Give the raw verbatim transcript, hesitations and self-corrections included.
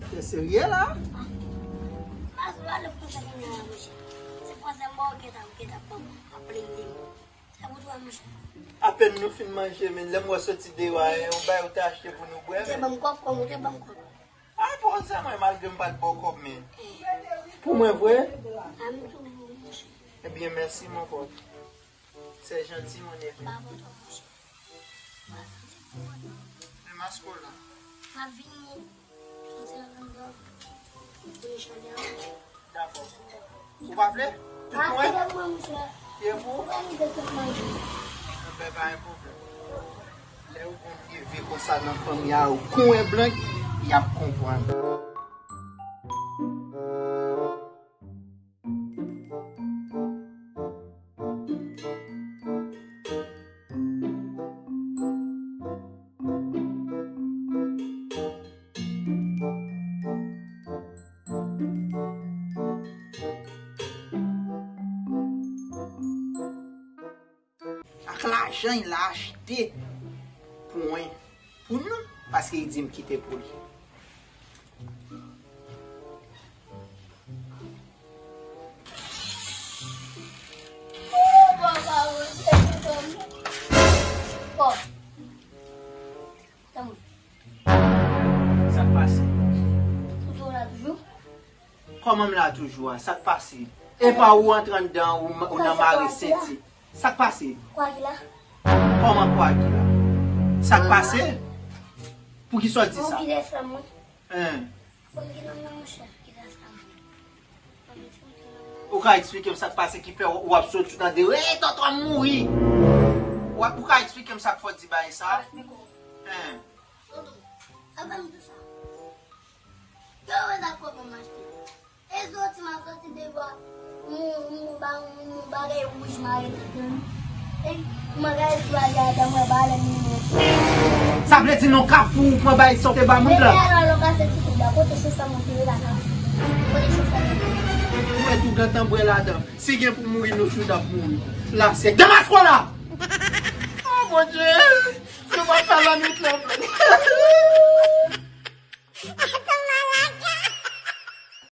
Tè serye la? Mas wale franse kounye a la, monchè. Se franse m ba w gentan, gentan ban m ap plenyen. Sa pou twa, monchè. Apèn nou fin manje, men lè m wè soti deyò a, e yon bagay ou te achte pou nou bwè, men. Ou te ban m kòb, kòm ou te ban m kòb. A, bon, se mwen, malgre m pa t ba w kòb, men. Pou mwen vre? A, m tou, monchè. Ebyen, mèsi, mon pote. C'est gentil, mon neveu. Pa bon, monchè. Men masko la. M ap vini. Dakò. Ou pa vle? Tout mwen? Fye pou? Enben, pa gen pwoblèm. Lè yo konn leve konsa nan fanmi a, yo konn blan, y ap konprann. Ak lajan l achte pou mwen, pou nou, paske li di m kite pou li. Sa k pase? Ou la toujou? Kòman m la toujou a? Sa k pase? E pa ou antre anndan, ou, ou nan mare senti. Sa k pase? Kwa ki la? Kòman kwa ki la? Sa k pase? Poukisa w di sa? Mwen ki lè frè mwen. Hein? Mwen ki nan mwen, monchè, ki lè frè mwen. Ou ka eksplike m sa k pase ki fè w, w ap sot sou tande, "Ey, tonton m mouri"? W ap, ou ka eksplike m sa k fè w di bagay sa? Hein? Tonton, sa fè m di sa. Yo, wè sa kòb mwen achte. E soti, m ap soti devwa, m, m, ba, m, bagay wouj mare ladan. E m bagay sou bagay ladan, mwen ba lè m mwen. Sa vle di non kafou ou pran bay sa w te ba moun lan? Mete alò, alò, kase ti kout la. Kote chofè mwen te ye la, kase? Kote chofè mwen te ye? Ou wè tou gentan bwè ladan. Si gen pou mouri, nou tout ap mouri. La, se Damasko la! Oh, mon Dieu! Nou pa fè lannwit la, frè.